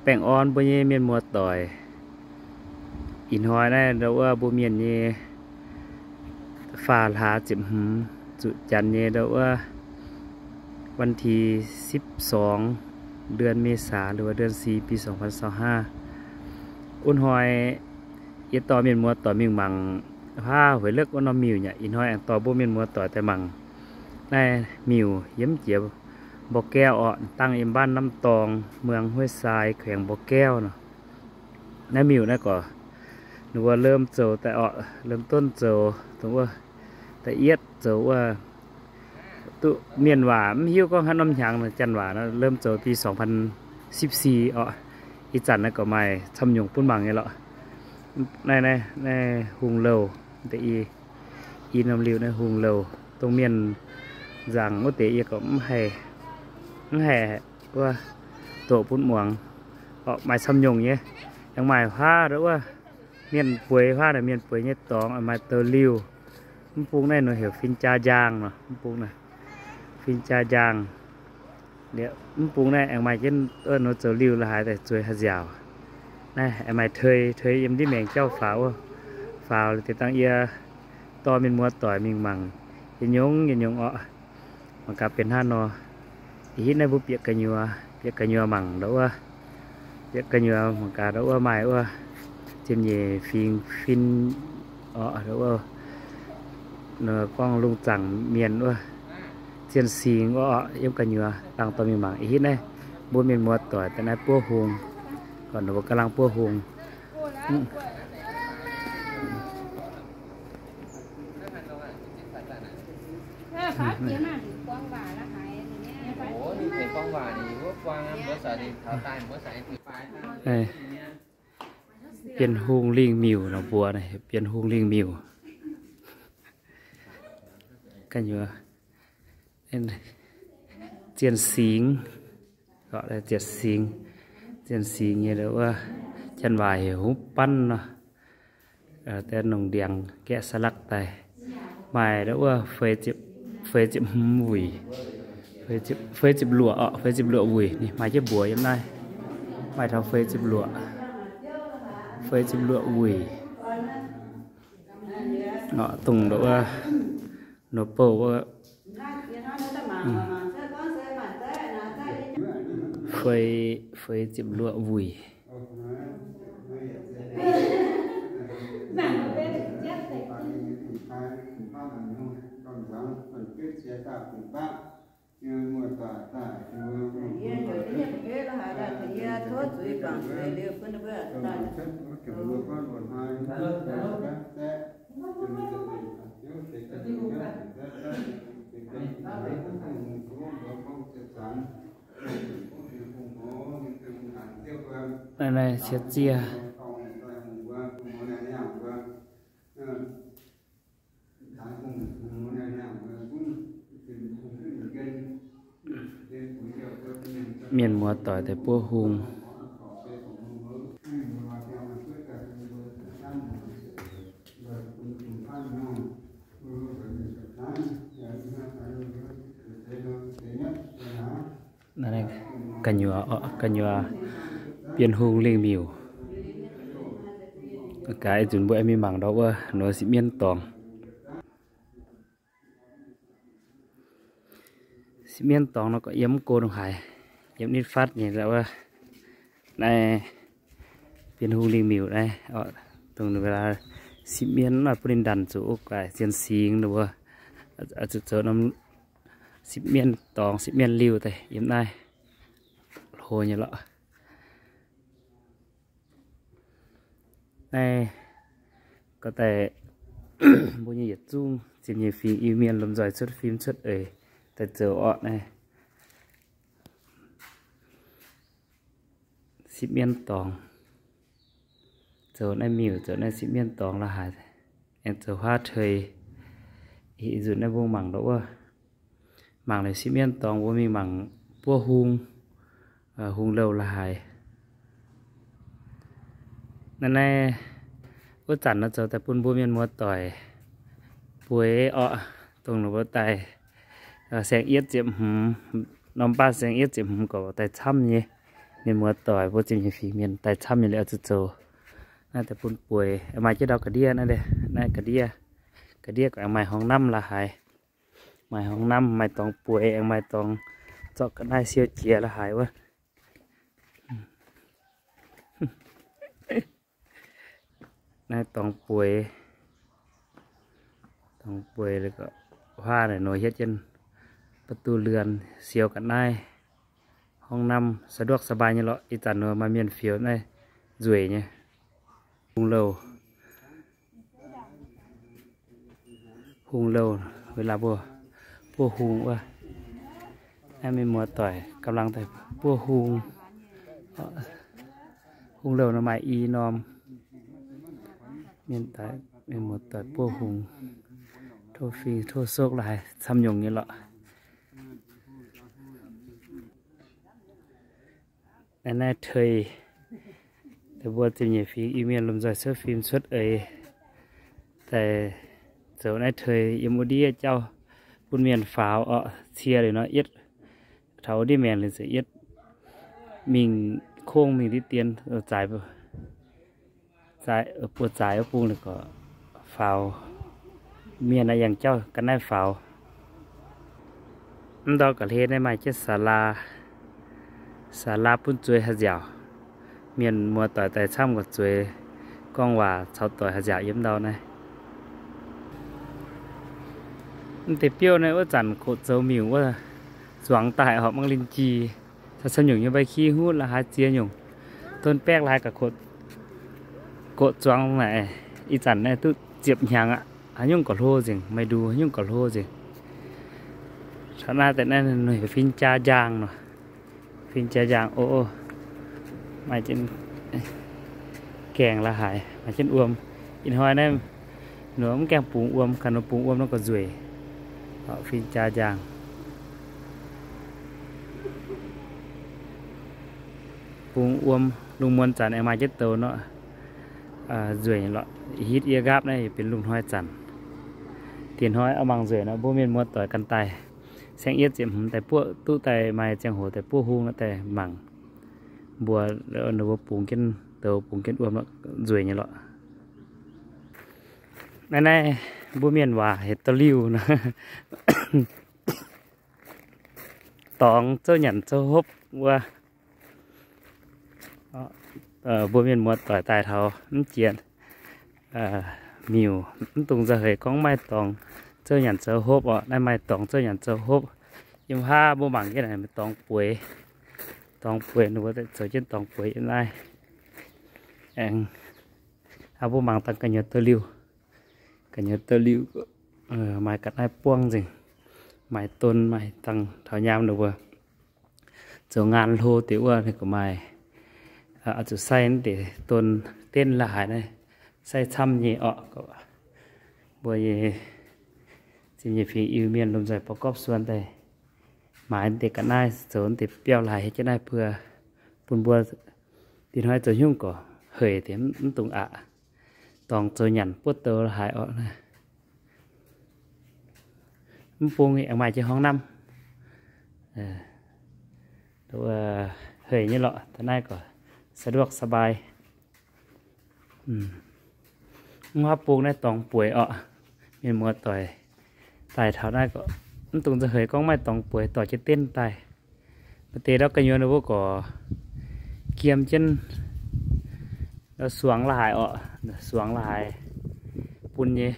Baengh orn mbuo nyei mienh muoz-doic. Ih hnoi naaiv ndau wuov mbuo mienh nyei faah hlaax ziepc hmz, zuqc janx nyei ndau wuov วันที่สิบสอง เดือนเมษา หรือว่าเดือนสี่ ปีสองพันสองห้า Wuov hnoi yie dorh mienh muoz-doic mingh mangc huaav hueix liekv wuov norm miuc nyei. Ih hnoi aengx dorh mbuo mienh muoz-doic daaih mangc naaiv miuc yiem jiex บ่อแก้ว orqc, dangh yiem บ้านน้ำตอง เมืองห้วยทราย แขวงบ่อแก้ว nor. Naaiv miuc naaiv gorqv ninh mbuo เริ่ม zoux daaih orqc, เริ่มต้น zoux dongh wuov da'yietv zoux wuov duqv mienh waac mv hiuv gorngv haaix norm hnyangx, janx waac nor เริ่ม zoux ปีสองพันสิบสี่ orqc. Ih zanc naaiv gorqv maaih camv nyungc bun mangc nyei lorqc. Naaiv, naaiv, naaiv hungh louh, deix i, i norm liuh naaiv hungh louh, dongh mienh nzaangc wuov deix yie gorqv mv haih, mv haih wuov doqc bun muangx orqc. Maaih camv nyungc nyei. Aengx maaih huaav ndau wuov mienh bueix, huaav naaic mienh bueix nyei dorngx, maaih douz-liuh. Mv bung naaiv nor heuc fin-jaa-njaang nor, mv bung naaiv fin-jaa-njaang. Mv bung naaiv aengx maaih jienv nor zoux liuh la'haaix daaih zueiz haaix nziaauc. Naaiv aengx maaih tei, tei yiem ndiev maengx jauv faaux wuov, faaux deix dangh yie dorh mienh muoz-doic mingh mangc yietc nyungc yietc nyungc orqc. Mangc gaax benx hnangv nor. Ih hitv naaiv mbuo bieqc gu'nyuoz, bieqc gu'nyuoz mangc ndau wuov, bieqc gu'nyuoz mangc gaax ndau wuov maaih wuov ziepc nyeic fingx fin orqc, ndau wuov gorngv lungh zaangc mienh wuov zien singx wuov orqc, yiem gu'nyuoz dangh dorh mingh mangc. Ih hitv naaiv mbuo mienh muoz-doic daaih naaiv buov hung, gorqv ninh mbuo ga'lang buov hung. Bienh Hungh Lingh Miuc nor mbuox naaiv, Bienh Hungh Lingh Miuc. Ga'nyuoz zien singx, zien singx, zien singx nyei wuov, janx waac heuc hungv banv nor. Deix nongc ndiangx gaeqv สลัก daaih. Maaih wuov feix ziepc hmz wuic, feix ziepc luoqc orqc, feix ziepc luoqc wuic. Ninh maaih jienv mbuox yiem naaiv. Maaih taux feix ziepc luoqc, feix ziepc luoqc wuic. Dongh wuov nor bouh wuov feix, feix ziepc luoqc wuic. Naaiv, naaiv qiex ziev. Mienh muoz-doic daaih buov hung. Naaiv gu'nyuoz, gu'nyuoz Bienh Hungh Lingh Miuc. Gaax ih nzunc mbuo aengx mingh mangc ndau wuov nor sipv mienv dorngx. Sipv mienv dorngx nor gorqv yiem mv go ndongc haaix, yiem nitv fatv nyei wuov. Naaiv Bienh Hungh Lingh Miuc naaiv, dongh sipv mienv naaiv bun ninh ndanc zuqc wuov guaix zien singx wuov, zuqc zoux norm sipv mienv dorngx, sipv mienv liuh daaih yiem naaiv hlo nyei lorqc. Naaiv gorqv daaih mbuo nyei yietc zungv ziepc nyeic fingx Iu-Mienh lomh nzoih cuotv fim cuotv eix daaih zoux orqv naaiv sipv mienv dorngx. Zoux naaiv miuc, zoux naaiv sipv mienv dorngx la'haaix, aengx zoux huaav tei. Ih nzunc naaiv mbuo mangc ndau wuov, mangc liuz sipv mienv dorngx mbuo mingh mangc buov hung, hung louh la'haaix. Naaiv, naaiv wuov zanc nor zoux daaih bun mbuo mienh muoz-doic bueix orqc, dongh ninh mbuo daaih saeng-yietv ziepc hmz, norm baav saeng-yietv ziepc hmz gorqv daaih camv nyei. Mienh muoz-doic mbuo ziepc nyeic fingx mienh daaih camv nyei liuz oix zuqc zoux. Naaiv deix bun bueix, aengx maaih jienv ndau ga'ndiev naaiv deix, naaiv ga'ndiev, ga'ndiev gorqv aengx maaih horngh namv la'haaix, maaih horngh namv, maaih dorngx bueix, aengx maaih dorngx zorqv ga'naaiv siou jiex la'haaix wuov. Naaiv dorngx bueix, dorngx bueix, huaav naaic nor hietv jienv ประตูเรือน siou ga'naaiv, horngh namv สะดวกสบาย nyei lorqc. Ih zanc nor maaih mienh fioux naaiv nzueic nyei. Hungh louh, hungh louh, เวลา mbuo buov hungh wuov. Naaiv mienh muoz-doic กำลัง daaih buov hungh. Hungh louh nor maaih i norm. Mienh muoz-doic buov hungh, tov fing tov sokv la'haaix camv nyungc nyei lorqc. Naaiv, naaiv tei, mbuo ziepc nyeic fingx Iu-Mienh lomh nzoih cuotv fim cuotv eix daaih zoux naaiv tei yiem wuov ndiev jauv bun mienh faaux orqc. Cie liuz nor yietv taux wuov ndiev maengx liuz ziouc yietv mingh kongv mingh diqv dien zaaix, buo zaaix wuov bung ninh gorqv faaux. Mienh naaiv yangh jauv ga'naaiv faaux. Mv ndau ga'hlen naaiv maaih jienv ศาลา, ศาลา bun zueiz haah nziaauc. Mienh muoz-doic daaih camv gorqv zueiz gorngv waac caux doic haah nziaauc yiem ndau naaiv. Mv deix biouv naaiv wuov zanc koqv zoux miuc wuov zuangx daaih horpc mangc linh chi, caux camv nyungc nyei mbaiv ki hutv la'haaix ziex nyungc, don baeqv la'haaix ga'koqv, koqv zuangx naaic. Ih zanc naaiv duqv ziepc hnyangx aqv. Haaix nyungc gauh hlo nzengc, maaih nduqc haaix nyungc gauh hlo nzengc. Taux naaiv deix naaiv ninh fin-jaa njaangh nor, fin-jaa njaangh o, maaih jienv gaengh la'haaix, maaih jienv wuom. Ih hnoi naaiv nor mv gaengh bungx wuom, ganh nor bungx wuom nor gauh nzueic. Fin-jaa njaangh bungx wuom, lungh muonz zanc aengx maaih jienv douz nor, nzueic lorqc. Hitv yie nqaapv naaiv benx lungh hnoi zanc. Diex hnoi oix mangc nzueic nor mbuo mienh muoz-doic ganh daaih, saeng-yietv ziepc hmz daaih buov, duqv daaih maaih ziangh hoc daaih buov hung nor daaih mangc. Mbuo, ninh mbuo bungx jienv douz bungx jienv wuom nzueic nyei lorqc. Naaiv, naaiv mbuo mienh waac heuc douh liuh nor, dorngx zouv nyanc zouv hopv wuov. Mbuo mienh muoz-doic daaih taux mv jiex miuc, mv dungx nzauh heix gorngv maaih dorngx zouv nyanc zouv hopv orqc. Naaiv maaih dorngx zouv nyanc zouv hopv. Yiem haav mbuo mangc jienv naaic dorngx bueix, dorngx bueix ninh mbuo zoux jienv dorngx bueix yiem naaiv. Aengx mbuo mangc dangh gu'nyuoz douh liuh, gu'nyuoz douh liuh maaih ga'naaiv buangv nzengc, maaih don maaih dangh taux nyaam ninh mbuo zoux ngaan hlo deix wuov ninh gorqv maaih, oix zuqc sai naaiv deix don denv la'haaix naaiv, sai camv nyei orqc. Mbuo nyei, zinh nyei fingx Iu-Mienh lomh nzoih baux gorpv suon daaih maaiz deix ga'naaiv zoux deix biauv la'haaix hietv jienv naaiv buo, bun mbuo dinh hnoi zoux hnyungv gorqv hec deix mv dungx aqc. Dorngx zoux nyanc buov douz la'haaix orqc naaiv. Mv bung aengx maaih jienv horngh namv, hec nyei lorqc. Da'naaiv gorqv สะดวกสบาย. Mv huaav bung naaiv dorngx bueix orqc. Mienh muoz-doic daaih taux naaiv gorqv mv dungx nzauh heix gorngv maaih dorngx bueix dorh jienv denv daaih. Maaih deix ndau gu'nyuoz ninh mbuo gorqv jiem jienv suangx la'haaix orqc, suangx la'haaix bun nyei.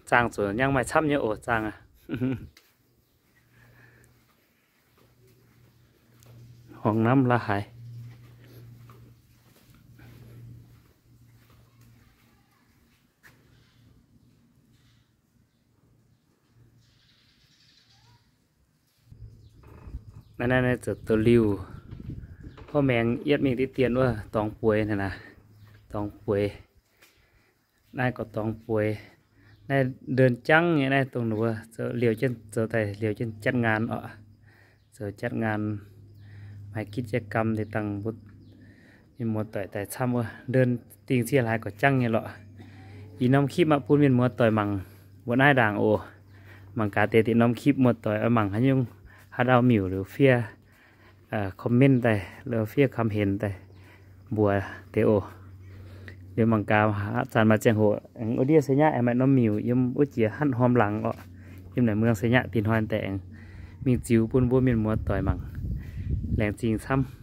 Zaangh zuqc nyangv maaih camv nyei oc, zaangh aqv. Horngh namv la'haaix. Naaiv, naaiv zoux douh liuh, huov maengx yietv mingh diqv dien wuov dorngx bueix naaic, dorngx bueix. Naaiv gorqv dorngx bueix. Naaiv ndon jangv nyei naaiv, dongh ninh mbuo zoux liouh jienv, zoux daaih liouh jienv jatv ngaan orqc. Zoux jatv ngaan, maaih กิจกรรม deix dangh mbuo mienh muoz-doic daaih camv wuov, ndon dingh zieqv laaix gorqv jangv nyei lorqc. Ih norm คลิป aqv bun mienh muoz-doic mangc mbuo naaiv ndaangc oc. Mangc gaax deix dinh norm คลิป muoz-doic oix mangc haaix nyungc, haaix ndau miuc liuz fiev, comment daaih, fiev ความเห็น daaih mbuox deix oc. Liuz mangc gaax, zanc maaih ziangh hoc aengx wuov ndiev se nyaqv aengx maaih norm miuc yiem wuov jiex hnangv hormh laangz orqc. Yiem naaic muangx se nyaqv dinh hnoi daaih aengx mingh ziux bun mbuo mienh muoz doic mangc. Laengz zingh camv.